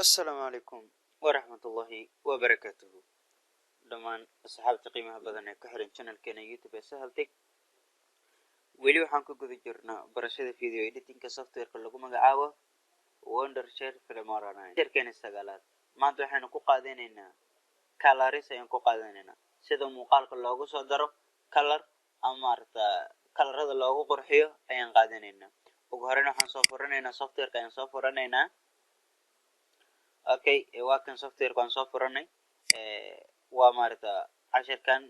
Assalaamu calaykum waraxmatullaahi wabarakaatuhu. Dhammaan asxaabta qiimaha badan ee ku xiran channelkeena YouTube ee Sahaltech, weli waxaan ku guda jirnaa barashada video editingka softwareka lagu magacaabo Wondershare Filmora 9, casharkeena sagaalaad. Maanta waxaynu ku qaadanaynaa colors ayaan ku qaadanaynaa, sida muuqaalka loogu soo daro color ama maarata colorada loogu qurxiyo ayaan qaadanaynaa. Ugu horeyn waxaan soo furanaynaa softwareka ayaan soo furanaynaa. Okay, waa kan softwareka waan soo furanay. Waa maarata cashirkan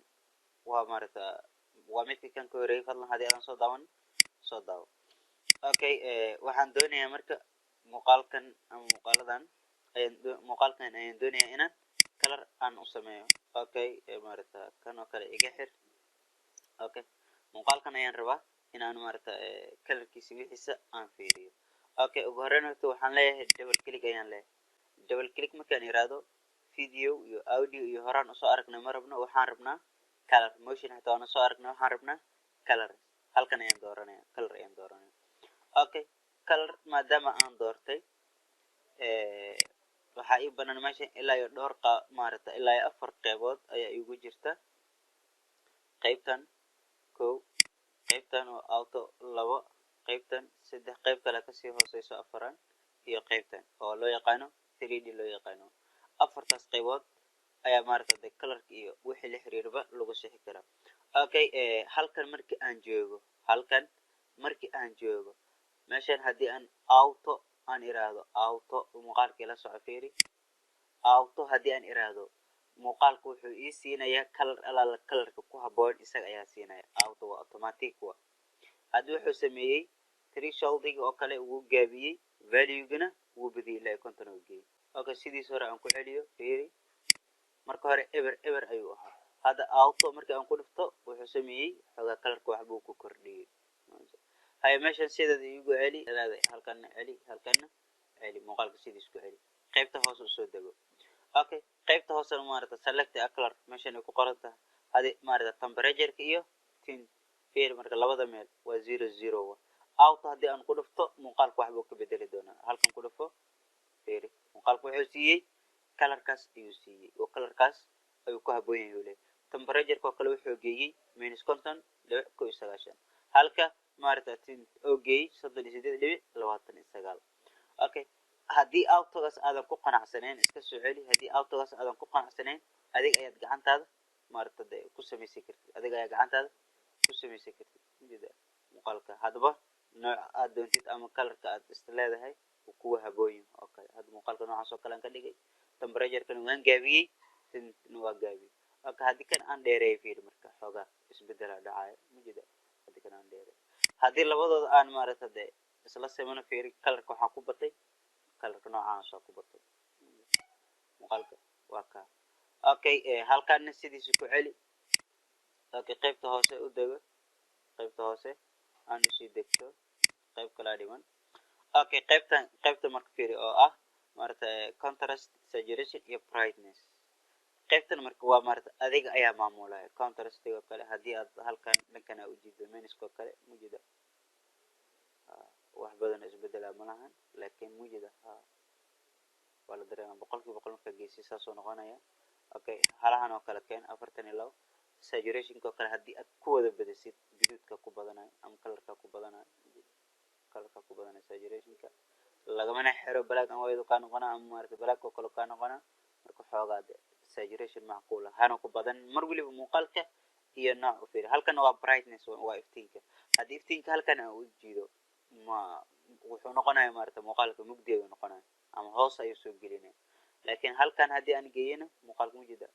waa maarata waa midka kan ka horeeyay. Fadlan haddii aadan soo daawan, soo daawo. Okay, waxaan doonayaa marka muuqaalkan ama muuqaaladan ayaan muuqaalkan ayaan doonayaa inaan color aan u sameeyo. Okay, maarata kan oo kale iga xir. Okay, muuqaalkan ayaan rabaa inaan maarata colorkiisa wixiisa aan fiiriyo. Okay, ugu horeyn horta waxaan leeyahay double click ayaan leeyahay. Double click markaan iraahdo, video iyo audio iyo horaan usoo aragnay ma rabno. Waxaan rabnaa color, motion xitaa waan usoo aragnay. Waxaan rabnaa color. Halkan ayaan dooranaya, color ayaan dooranaya. Okay, color maadaama aan doortay, waxaa ii banaan meesha ilaa iyo dhowr qa maarata ilaa iyo afar qeybood ayaa iigu jirta. Qeybtan kow, qeybtan oo auto labo, qeybtan saddex, qeyb kale kasii hooseyso afaran, iyo qeybtan oo loo yaqaano 3D loo yaqaano. Afartaas qeybood ayaa maarata de colorka iyo wixii la xiriirba lagu sixi karaa. Okay, halkan marki aan joogo, halkan marki aan joogo meeshan, haddii aan auto aan iraahdo, auto muuqaalkii la soco, fiiri. Auto haddii aan iraahdo, muuqaalka wuxuu ii siinayaa color alaala colorka ku haboon isaga ayaa siinaya. Auto waa automatic. Wa haddii wuxuu sameeyey thresholdiga oo kale wuu gaabiyey, valuegana wuu badiyey, ilaa 50 oo geeyey. Okay, sidiis hore aan ku celiyo. Fiiri, marka hore eber eber ayuu ahaa. Hadda auto markii aan ku dhufto, wuxuu sameeyey xoogaa colorka waxbuu ku kordhiyey. Haya, meeshan sideeda iigu celi, halkana celi, halkana celi, muuqaalka sidiis ku celi. Qaybta hoose usoo dego. Okay, qaybta hoosena maarata select a color meeshan ay ku qoran tahay, hadi maarata temperatureka iyo tint. Fiiri marka, labada meel waa zero zero. Auto haddii aan ku dhufto, muuqaalka waxbuu ka bedeli doonaa. Halkan ku dhufo, fiiri, muuqaalka wuxuu siiyey colorkaas ayuu siiyey oo colorkaas ayuu ku haboon yahay uu leeyahay. Temperatureka oo kale wuxuu geeyey -50.91, halka maarata tint oo geeyey 38.29. Okay, haddii autogaas aadan ku qanacsaneyn, iska soo celi. Haddii autogaas aadan ku qanacsaneyn, adiga ayaad gacantaada maarata de ku samaysan kartid, adiga ayaa gacantaada ku samaysan kartid. Ujeeda muuqaalka haddaba nooc aad doontid ama colorka aad is leedahay uu kuwa haboon yahay oo kale. Hadda muuqaalka noocaas oo kale aan ka dhigay, temperaturekana waan gaabiyey, tintna waa gaabiyey. Okay, haddii kan aan dheereeyo, fiiri marka, xoogaa isbedelaa dhacayo. Ujeeda, haddii kan aan dheereeyo, haddii labadooda aan maarata de isla simano, fiiri, colorka waxaa ku batay, colorka noocaas ku batay muuqaalka waa kaa. Okay, halkaana sidiisa ku celi. Okay, qaybta hoose u dego, qaybta hoose aan usii degto, qayb kalaa dhiman. Okay, qaybtan, qaybta marka fiiri oo ah maarata contrast, saturation iyo brightness. Qaybtan marka waa maarata adiga ayaa maamulaya. Contrastiga oo kale haddii aad halkan dhankan aa ujeedo, minuska oo kale mujida wax badan isbedelaa malahan, laakiin mujida ha waa la dareema. 100% markaa geysi saasoo noqonaya. Okay, halahan oo kale keen 42. Saturationka oo kale haddii aad ku wada badisid, guduudka ku badanayo ama colorka ku badanayo, colorka ku badanayo. Saturationka lagamana xiro, black and white kaa noqona ama maarata black oo kale kaa noqona. Marka xoogaa de saturation macquul ah hana ku badan mar weliba muuqaalka iyo nooc u fiiri. Halkana waa brightness, waa iftiinka. Haddii iftiinka halkan aan u jiido, ma wuxuu noqonaya maarata muuqaalka mugdi ayuu noqonaya ama hoos ayuu soo gelinaya. Laakiin halkan haddii aan geeyana, muuqaalka mujida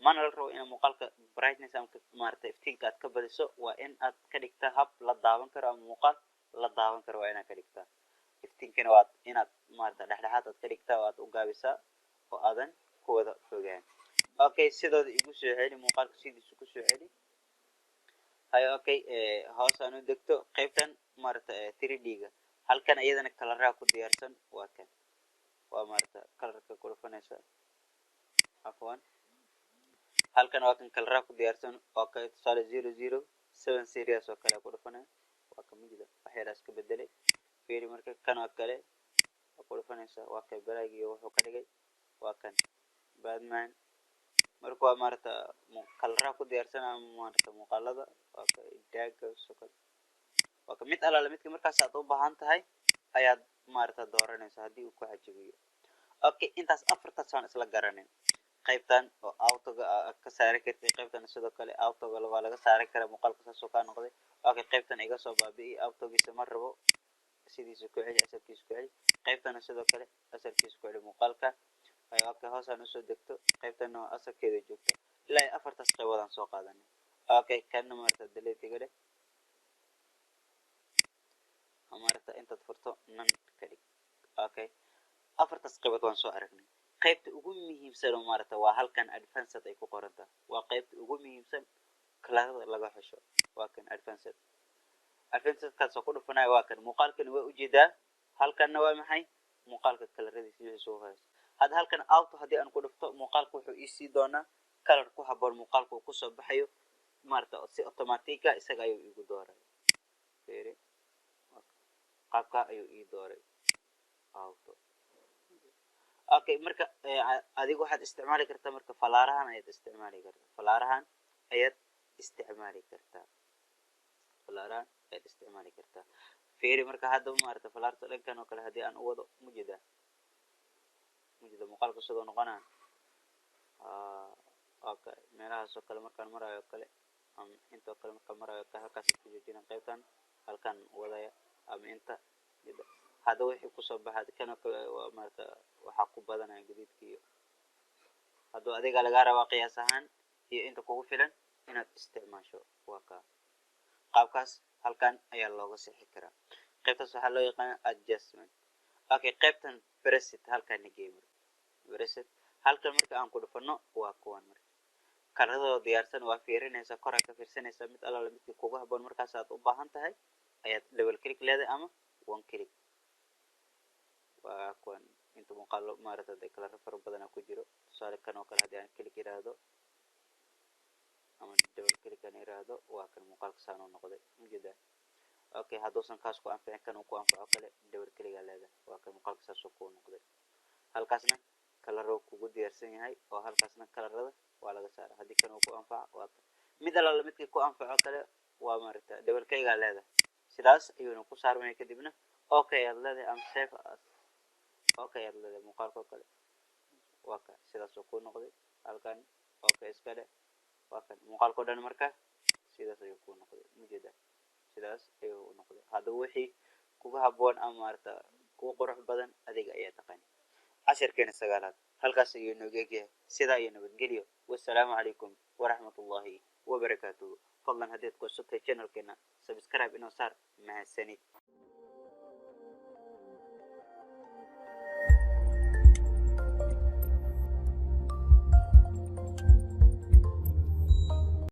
mana la rabo inaad muuqaalka brightness ama maarata iftiinka aad ka badiso. Waa in aad ka dhigtaa hab la daawan karo ama muuqaal la daawan karo waa inaad ka dhigtaa. Iftiinkana waa inaad maarata dhexdhexaad aad ka dhigtaa oo aad u gaabisaa oo aadan ku wada fogaan. Okay, sidooda igu soo celi, muuqaalka sidiisu ku soo celi. Hayo, okay, hoos aan u degto. Qaybtan maarata 3D-ga, halkan iyadana coloraha ku diyaarsan waa kan, waa maarata colorka ku dhufanaysa. Cafwan, halkan waa kan coloraha ku diyaarsan waa ka tusaale 007 series oo kale ku dhufanaya. Waa ka mujida wax yaraa iska bedelay. Fiiri marka, kan oo kale Ku dhufanaysaa, waa kay balaagii wuxuu ka dhigay, waa kan Batman. Marka waa maarata coloraha ku diyaarsan ama maarata muuqaalada, waa ka daaga soo kale, waa ka mid alaala midka markaas aad u baahan tahay ayaad maarata dooranaysa haddii uu ku cajabiyo. Okay, intaas afartaas waan isla garanin. Qaybtan oo autoga ka saari kartay, qaybtan sidoo kale autoga waa laga saari karaa, muuqaalka saasoo kaa noqday. Okay, qaybtan iga soo baabi'i, autogiisa ma rabo, sidiisa ku celi, asalkiisa ku celi. Qaybtana sidoo kale asalkiisa ku celi muuqaalka. Okay, hoosaan usoo degto, qaybtana waa asalkeeda joogto. Ilaa afartaas qayboodaan soo qaadanay. Okay, kanna maarata delete iga dheh, maarata intaad furto nan ka dhig. Okay, afartaas qaybood waan soo aragnay. Qaybta ugu muhiimsan oo maarata waa halkan advanced ay ku qorantaha, waa qaybta ugu muhiimsan colorada laga xusho. Waa kan advanced, advancedkaas oo ku dhufanaya, waa kan muuqaalkani waa ujeedaa. Halkanna waa maxay? Muuqaalka coloradiisa wixii soo hayso. Hadda halkan auto haddii aan ku dhufto, muuqaalka wuxuu iisii doonaa color ku haboon muuqaalka uu kusoo baxayo, maarata si automatica isaga ayuu iigu dooray. Fiiri, qaabka ayuu ii dooray auto. Okay, marka adigu waxaad isticmaali kartaa, marka falaarahan ayaad isticmaali kartaa, falaarahan ayaad isticmaali kartaa, falaarahan ayaad isticmaali kartaa. Fiiri, marka hadda maarata falaarta dhankan oo kale haddii aan u wado, mujida mujida muuqaalka sidoo noqonaa. Okay, meelahaas oo kale markaan marayo o kale ama intoo kale markaan marayo o kale, halkaas ku joojina, qaybtan halkan wadaya ama inta hadda wixii kusoo baxa kan oo kale waa maarata waxaa ku badanaya gaduudka. Iyo hadduu adiga lagaa rabaa qiyaas ahaan iyo inta kugu filan inaad isticmaasho. Waa ka qaabkaas halkan ayaa looga sixi karaa. Qaybtaas waxaa loo yaqaana adjustment. Okay, qaybtan preset halkan nagey. Marka preset halkan marka aan ku dhufano, waa kuwan marka coloradoo diyaarsan. Waa fiirinaysaa, koraa ka fiirsanaysaa, mid allaala midkii kugu haboon markaas aad u baahan tahay ayaad double click leedahay ama one click. Waa kuwan inta muuqaalo maarata de coloro fara badana ku jiro. Tusaale kan oo kale haddii aan click yiraahdo ama double click aan yiraahdo, waa kan muuqaalka saan oo noqday, ujeedaa. Okay, hadduusan kaas ku anficin, kan uu ku anfaco kale double click aa leedahay, waa kan muuqaalka saasoo kuu noqday. Halkaasna coloro kugu diyaarsan yahay oo halkaasna colorada waa laga saara. Haddii kan uu ku anfaco, waa kan mid allaala midkii ku anfaco kale waa maarata double click aa leedahay, sidaas ayuuna ku saarmaya. Kadibna okay aad leedahay ama save as, okay aad leedahay. Muuqaalka oo kale waa ka sidaas oo ku noqday. Halkan okay iska dhe, waa kan muuqaalka o dhan. Marka sidaas ayuu ku noqday, ujeeda, sidaas ayuu noqday. Haddaba wixii kugu haboon ama maarata kugu qurux badan adiga ayaa taqaani. Cashirkeena sagaalaad halkaas ayuu inooga egyahay. Sidaa iyo nabadgelyo, wassalaamu calaykum waraxmat ullahi wabarakaatuhu. Fadlan haddaad ku cusubtahay channelkeena, subscribe inoo saar. Mahadsanid.